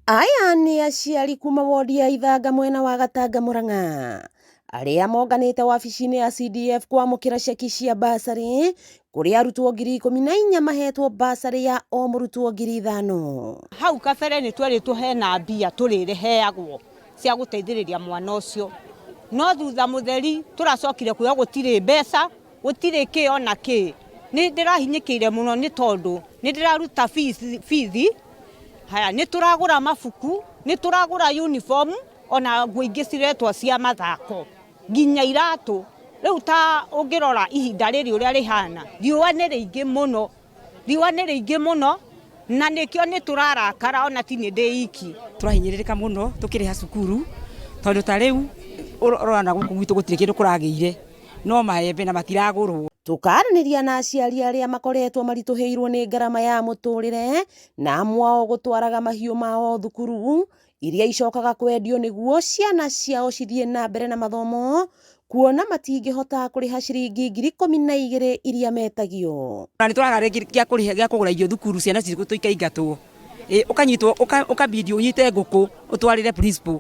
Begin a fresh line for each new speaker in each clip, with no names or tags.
Aya nĩ aciari kuma wodi ya Ithanga mwena wa Gatanga Murang'a arĩa monganĩte wabici-inĩ ya CDF kwamũkĩra ceki cia bursary kũrĩ arutwo 14,000 mahetwo bursary ya o mũrutwo 5,000.
Hau kabere nĩ twerĩtwo hena mbia tũrĩrĩheagwo cia gũteithĩrĩria mwana ũcio, no thutha mũtheri tũracokire kwĩrwo gũtirĩ mbeca, gũtirĩ kĩ ona kĩ. Nĩ ndĩrahinyĩkĩire mũno nĩ tondũ nĩ ndĩraruta bithi, haya nĩ tũragũra mabuku, nĩ tũragũra uniform ona nguo ingĩ ciretwo cia mathako nginya iratũ. Rĩu ta ũngĩrora ihinda rĩrĩ ũrĩa rĩhana, riũa nĩ rĩingĩ mũno, riũa nĩ rĩingĩ mũno na nĩkĩo nĩ tũrarakara ona ti niĩ ndĩ iki.
Tũrahinyĩrĩrĩka mũno tũkĩrĩha cukuru tondũ ta rĩu ũrona gũkũ gwitũ gũtirĩ kĩndũ kũragĩire no maembe na matiragũrwo.
Tũkaranĩria na aciari arĩa makoretwo maritũhĩirwo nĩ ngarama ya mũtũrĩre na amwe ao gũtwaraga mahiũ mao thukuru iria icokaga kwendio nĩguo ciana ciao cithiĩ na mbere na mathomo kuona matingĩhota kũrĩha ciringi 12,000 iria metagio.
Na nĩ tũraga rĩngĩ gĩa kũrĩha gĩa kũgũra irio thukuru ciana citũ ikaingatwo. Ũkanyitwo ũkabidi ũnyite ngũkũ ũtwarĩre principal.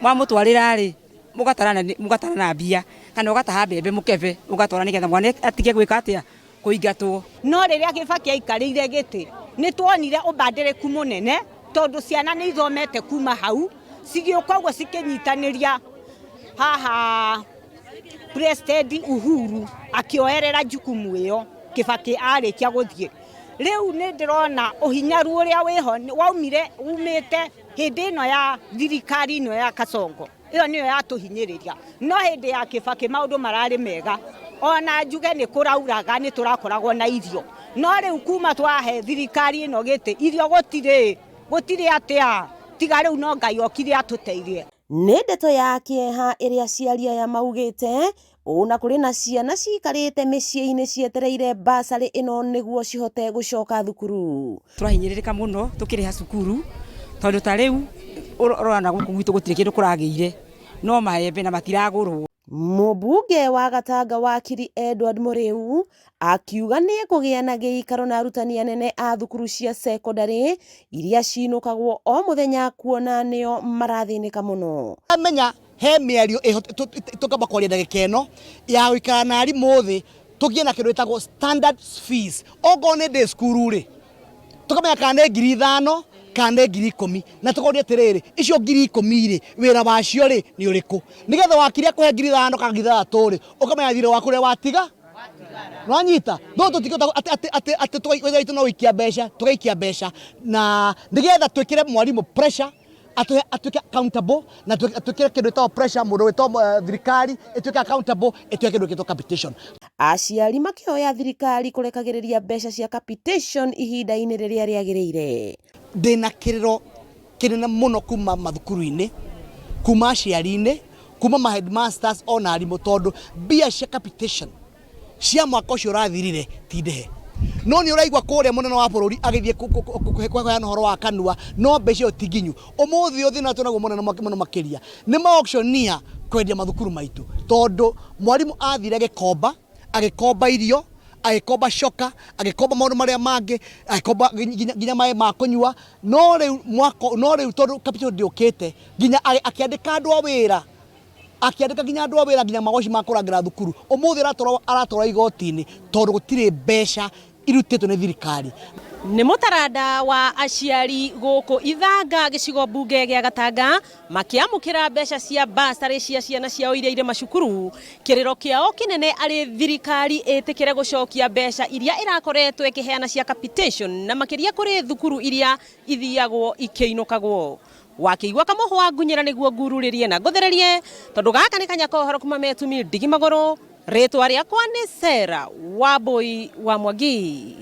Wamũtwarĩra rĩ mũgatarana mbia kana ũgataha mbembe mũkebe ũgatwara nĩgetha mwana atige gwĩka atĩa kũingatwo.
No rĩrĩa Kibaki aikarĩire gĩtĩ nĩ tuonire ũbandĩrĩku mũnene tondũ ciana nĩ ithomete kuma hau cigĩũka ũguo cikĩnyitanĩria haha President Uhuru akĩoerera jukumu ĩyo Kibaki arĩkia gũthiĩ. Rĩu nĩ ndĩrona ũhinyaru ũrĩa wĩho waumire umĩte hĩndĩ ĩno ya thirikari ĩno ya Kasongo ĩyo nĩyo yatũhinyĩrĩria, no hĩndĩ ya Kibaki maũndũ mararĩ mega, ona njuge nĩ kũrauraga nĩ tũrakoragwo na irio, no rĩu kuma twahe thirikari ĩno gĩtĩ irio gũtirĩ, gũtirĩ atĩa, tiga rĩu no Ngai okire atũteithie.
Nĩ ndeto ya kĩeha ĩrĩa aciari aya maugĩte ũũ na kũrĩ na ciana cikarĩte mĩciĩ-inĩ cietereire bursary ĩno nĩguo cihote gũcoka thukuru.
Tũrahinyĩrĩrĩka mũno tũkĩrĩha cukuru tondũ ta rĩu ũrona gũkũ gwitũ gũtirĩ kĩndũ kũragĩire no maembe na matiragũrwo.
Mũmbunge wa Gatanga wakiri Edward Mũrĩu akiuga nĩ ekũgĩa na gĩikaro na arutani anene a thukuru cia cekondarĩ iria cinũkagwo o mũthenya kuona nĩo marathĩnĩka mũno.
Menya he mĩario tũkamba kwaria ndagĩka ĩno ya gũikara na arimũ thĩ tũgĩe na kĩndũ gĩtagwo standard fees. Okorwo nĩ ndĩ cukuru rĩ, tũkamenya kana nĩ 5,000 kana nĩ 10,000 na tũkoria atĩrĩrĩ, icio 10,000 rĩ, wĩra wacio rĩ nĩ ũrĩkũ, nĩgetha wakiri akũhe 5,000 kana 6,000 rĩ, ũkamenya thirĩ waku ũrĩa watiga nwanyita no tũtingĩhota atĩ atĩ atĩ atĩ wĩra witũ no gũikia mbeca tũgaikia mbeca na nĩgetha twĩkĩre mwarimũ pressure atuhe atuĩke accountable na twĩkĩre kĩndũ gĩtagwo pressure mũndũ wĩtwo thirikari ĩtuĩke accountable ĩtuĩke kĩndũ gĩtagwo capitation.
Aciari makĩhoya thirikari kũrekagĩrĩria mbeca cia capitation ihinda-inĩ rĩrĩa rĩagĩrĩire.
Ndĩna kĩrĩro kĩnene mũno kuma mathukuru-inĩ, kuma aciari-inĩ, kuma ma headmasters ona arimũ tondũ mbia cia capitation cia mwaka ũcio ũrathirire ti ndĩhe. No nĩ ũraigua kũrĩa mũnene wa bũrũri agĩthiĩ kũheana ũhoro wa kanua no mbeca ĩyo ti nginyu. Ũmũthĩ ũyũ thĩna twĩnaguo mũnene mũno makĩria nĩ ma auctioneer kwendia mathukuru maitũ tondũ mwarimũ athire agĩkomba, agĩkomba irio, agĩkomba coka, agĩkomba maũndũ marĩa mangĩ, agĩkomba nginya maĩ ma kũnyua, no rĩu mwaka no rĩu tondũ capital ndĩũkĩte nginya akĩandĩka andũ a wĩra akĩandĩka nginya andũ a wĩra nginya magoci ma kũrangĩra thukuru ũmũthĩ aratwarwo aratwarwo igoti-inĩ tondũ gũtirĩ mbeca irutĩtwo nĩ thirikari.
Nĩ mũtaranda wa aciari gũkũ Ithanga gĩcigo mbunge gĩa Gatanga makĩamũkĩra mbeca cia bursary cia ciana ciao iria irĩ macukuru. Kĩrĩro kĩao kĩnene arĩ thirikari ĩtĩkĩre gũcokia mbeca iria ĩrakoretwo ĩkĩheana cia capitation na makĩria kũrĩ thukuru iria ithiagwo ikĩinũkagwo. Wakĩigua kamũhwa ngunyĩra nĩguo ngururĩrie na ngũthererie tondũ gaka nĩ kanya kohoro kuma metumi ndigi magũrũ. Rĩtwa rĩakwa nĩ Sarah Wambui wa Mwangi.